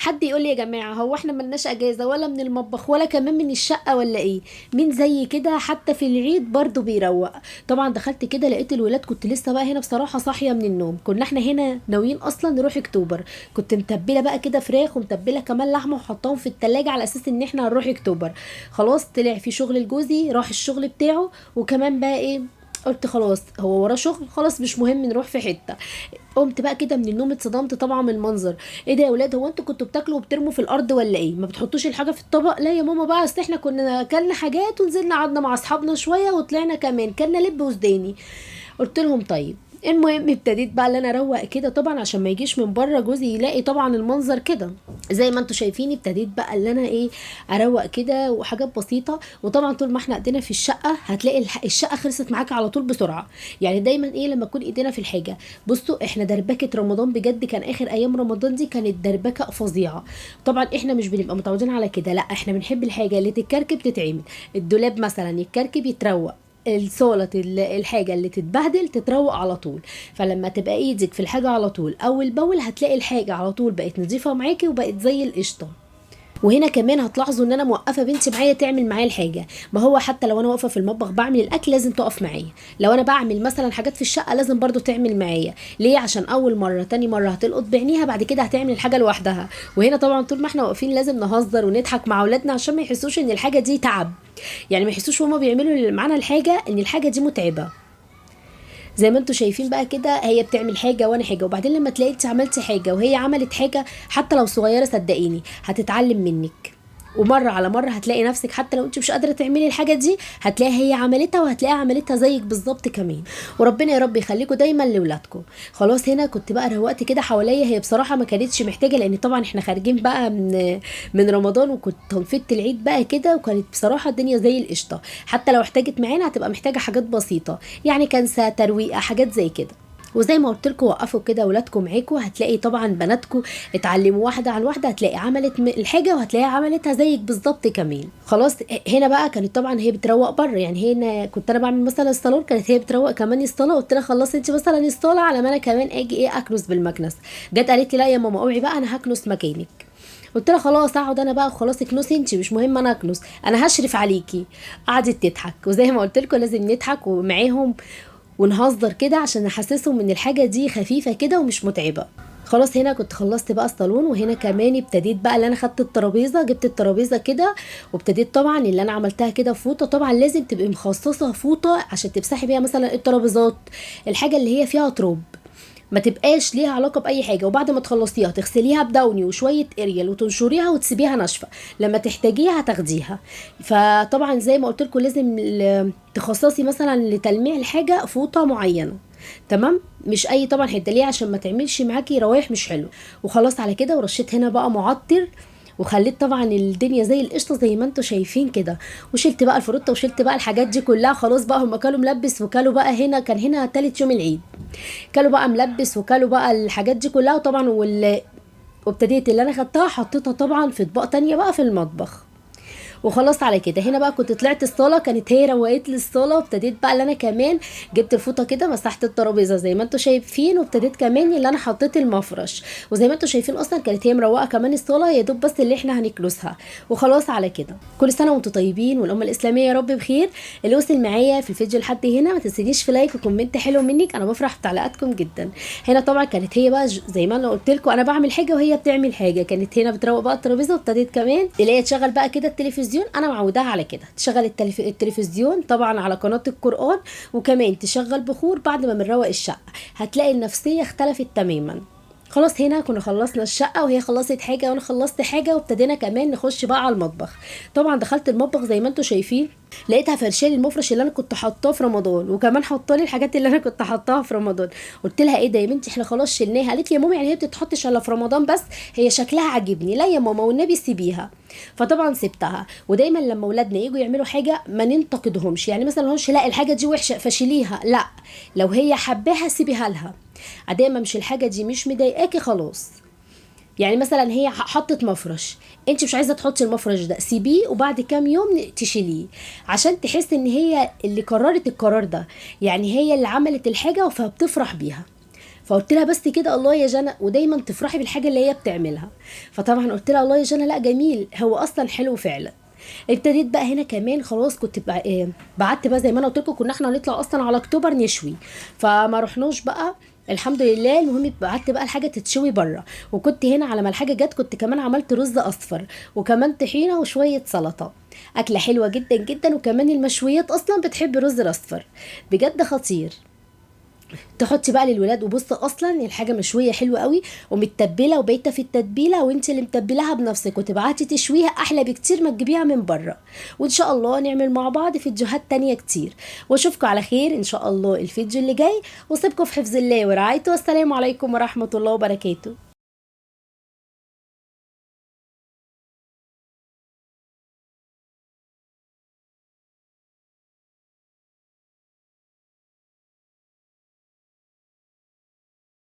حد يقول لي يا جماعة هو احنا ملناش اجازه ولا من المطبخ ولا كمان من الشقة ولا ايه؟ مين زي كده حتى في العيد برضو بيروق؟ طبعا دخلت كده لقيت الولاد، كنت لسه بقى هنا بصراحة صاحية من النوم، كنا احنا هنا ناويين اصلا نروح اكتوبر، كنت متبله بقى كده فراخ ومتبله كمان لحمه وحطاهم في التلاجة على اساس ان احنا هنروح اكتوبر. خلاص طلع في شغل لجوزي، راح الشغل بتاعه، وكمان بقى ايه قلت خلاص هو وراه شغل، خلاص مش مهم نروح في حتة. قمت بقى كده من النوم اتصدمت طبعا من المنظر، ايه ده يا ولاد هو انتوا كنتوا بتاكلوا وبترموا في الارض ولا ايه؟ ما بتحطوش الحاجة في الطبق؟ لا يا ماما بقى اصل احنا كنا اكلنا حاجات ونزلنا قعدنا مع اصحابنا شوية وطلعنا كمان كلنا لب وسوداني. قلت لهم طيب. المهم ابتديت بقى ان انا اروق كده طبعا عشان ما يجيش من بره جوزي يلاقي طبعا المنظر كده زي ما انتوا شايفين. ابتديت بقى ان انا ايه اروق كده وحاجات بسيطة. وطبعا طول ما احنا ايدينا في الشقة هتلاقي الشقة خلصت معاك على طول بسرعة، يعني دايما ايه لما تكون ايدينا في الحاجة. بصوا احنا دربكه رمضان بجد، كان اخر ايام رمضان دي كانت دربكه فظيعة. طبعا احنا مش بنبقى متعودين على كده، لا احنا بنحب الحاجة اللي تتكركب تتعمل، الدولاب مثلا يتكركب يتروق، الصالة الحاجة اللي تتبهدل تتروق على طول. فلما تبقى ايدك في الحاجة على طول اول باول هتلاقي الحاجة على طول بقت نظيفة معاكي وبقت زي القشطة. وهنا كمان هتلاحظوا ان انا موقفه بنتي معايا تعمل معايا الحاجة، ما هو حتى لو انا واقفة في المطبخ بعمل الاكل لازم تقف معايا، لو انا بعمل مثلا حاجات في الشقة لازم برضو تعمل معايا. ليه؟ عشان اول مرة تاني مرة هتلقط بعينيها، بعد كده هتعمل الحاجة لوحدها. وهنا طبعا طول ما احنا واقفين لازم نهزر ونضحك مع اولادنا عشان ما يحسوش ان الحاجة دي تعب، يعني ما يحسوش وهما بيعملوا معانا الحاجة ان الحاجة دي متعبة. زي ما انتوا شايفين بقى كده هي بتعمل حاجة وانا حاجة، وبعدين لما تلاقي انت عملتي حاجة وهي عملت حاجة حتى لو صغيرة صدقيني هتتعلم منك، ومرة على مرة هتلاقي نفسك حتى لو انت مش قادرة تعملي الحاجة دي هتلاقيها هي عملتها، وهتلاقيها عملتها زيك بالظبط كمان. وربنا يا رب يخليكم دايما لاولادكم. خلاص هنا كنت بقى روقت كده حواليا، هي بصراحة ما كانتش محتاجه لان طبعا احنا خارجين بقى من رمضان، وكنت تنفيت العيد بقى كده، وكانت بصراحة الدنيا زي القشطه. حتى لو احتاجت معانا هتبقى محتاجه حاجات بسيطة، يعني كنسه، ترويقه، حاجات زي كده. وزي ما قلت لكم وقفوا كده ولادكم معاكم، هتلاقي طبعا بناتكم اتعلموا واحدة عن واحدة، هتلاقي عملت الحاجة وهتلاقيها عملتها زيك بالظبط كمان. خلاص هنا بقى كانت طبعا هي بتروق بره، يعني هنا كنت انا بعمل مثلا الصالون كانت هي بتروق كمان الصاله، قلت لها خلصي انت مثلا الصاله على ما انا كمان اجي ايه اكنس بالمكنس. جت قالت لي لا يا ماما اوعي بقى انا هكنس مكانك. قلت لها خلاص اقعد انا بقى وخلاص اكنسي انت، مش مهم انا اكنس، انا هشرف عليكي. قعدت تضحك، وزي ما قلت لكم لازم نضحك ومعاهم ونهزر كده عشان نحسسهم ان الحاجة دي خفيفة كده ومش متعبة. خلاص هنا كنت خلصت بقى الصالون، وهنا كمان ابتديت بقى اللي انا خدت الترابيزة، جبت الترابيزة كده وابتديت طبعا اللي انا عملتها كده فوطه. طبعا لازم تبقي مخصصة فوطه عشان تمسحي بيها مثلا الترابيزات، الحاجة اللي هي فيها تراب ما تبقاش ليها علاقة باي حاجة. وبعد ما تخلصيها تغسليها بداوني وشوية اريال وتنشريها وتسيبيها ناشفة، لما تحتاجيها هتاخديها. فطبعا زي ما قلت لكم لازم تخصصي مثلا لتلميع الحاجة فوطه معينة، تمام؟ مش اي طبعا حتة ليه عشان ما تعملش معاكي روايح مش حلوة. وخلاص على كده. ورشيت هنا بقى معطر، وخليت طبعا الدنيا زي القشطه زي ما انتوا شايفين كده، وشلت بقى الفروته وشلت بقى الحاجات دي كلها. خلاص بقى هم كلوا ملبس وكلوا بقى هنا، كان هنا تالت يوم العيد، كلوا بقى ملبس وكلوا بقى الحاجات دي كلها. وطبعا وابتديت اللي انا خدتها حطيتها طبعا في اطباق تانية بقى في المطبخ. وخلاص على كده. هنا بقى كنت طلعت الصاله، كانت هي روقت لي الصاله، وابتديت بقى اللي انا كمان جبت الفوطه كده مسحت الترابيزة زي ما انتوا شايفين، وابتديت كمان اللي انا حطيت المفرش، وزي ما انتوا شايفين اصلا كانت هي مروقه كمان الصاله، يا دوب بس اللي احنا هنكنسها. وخلاص على كده. كل سنة وانتوا طيبين والامه الاسلامية يا رب بخير. اللي وصل معايا في الفيديو لحد هنا ما تنسينيش في like و comment حلو منك، انا بفرح بتعليقاتكم جدا. هنا طبعا كانت هي بقى زي ما انا قلت لكم انا بعمل حاجة وهي بتعمل حاجة، كانت هنا بتروق بقى الترابيزة، وابتديت كمان اللي هي تشغل بقى كده التلفزيون، انا معوداها على كده تشغل التلفزيون طبعا على قناة القرآن، وكمان تشغل بخور بعد ما بنروق الشقة، هتلاقي النفسية اختلفت تماما. خلاص هنا كنا خلصنا الشقة، وهي خلصت حاجة وانا خلصت حاجة، وابتدينا كمان نخش بقى على المطبخ. طبعا دخلت المطبخ زي ما انتوا شايفين لقيتها فرشالي المفرش اللي انا كنت حاطاه في رمضان، وكمان حاطالي الحاجات اللي انا كنت حاطاها في رمضان. قلت لها ايه ده يا بنتي احنا خلاص شلناها. قالت لي يا ماما يعني هي بتتحطش الا في رمضان بس، هي شكلها عاجبني. لا يا ماما والنبي سيبيها. فطبعا سبتها. ودايما لما اولادنا يجوا يعملوا حاجة ما ننتقدهمش، يعني مثلا نقولش لا الحاجة دي وحشة فشيليها، لا لو هي حباها سيبيها لها، ادام مش الحاجة دي مش مضايقاكي خلاص. يعني مثلا هي حطت مفرش، انت مش عايزه تحطي المفرش ده، سيبيه وبعد كام يوم تشيليه، عشان تحس ان هي اللي قررت القرار ده، يعني هي اللي عملت الحاجة فبتفرح بيها. فقلت لها بس كده الله يا جنى، ودايما تفرحي بالحاجة اللي هي بتعملها. فطبعا قلت لها الله يا جنى، لا جميل، هو اصلا حلو فعلا. ابتديت بقى هنا كمان خلاص، كنت بعت بقى زي ما انا قلت لكم، كنا احنا هنطلع اصلا على اكتوبر نشوي، فما رحناش بقى الحمد لله. المهم بعت بقى الحاجة تتشوي بره، وكنت هنا على ما الحاجة جت كنت كمان عملت رز اصفر وكمان طحينه وشوية سلطة، اكله حلوة جدا جدا. وكمان المشويات اصلا بتحب رز الاصفر، بجد خطير. تحطي بقى للولاد، وبص اصلا الحاجة مشوية حلوة قوي ومتبله وبايته في التتبيله، وانت اللي متبلاها بنفسك وتبعتي تشويها احلى بكتير ما تجيبيها من بره. وان شاء الله نعمل مع بعض فيديوهات تانية كتير، واشوفكم على خير ان شاء الله الفيديو اللي جاي، واسيبكم في حفظ الله ورعايته، والسلام عليكم ورحمة الله وبركاته.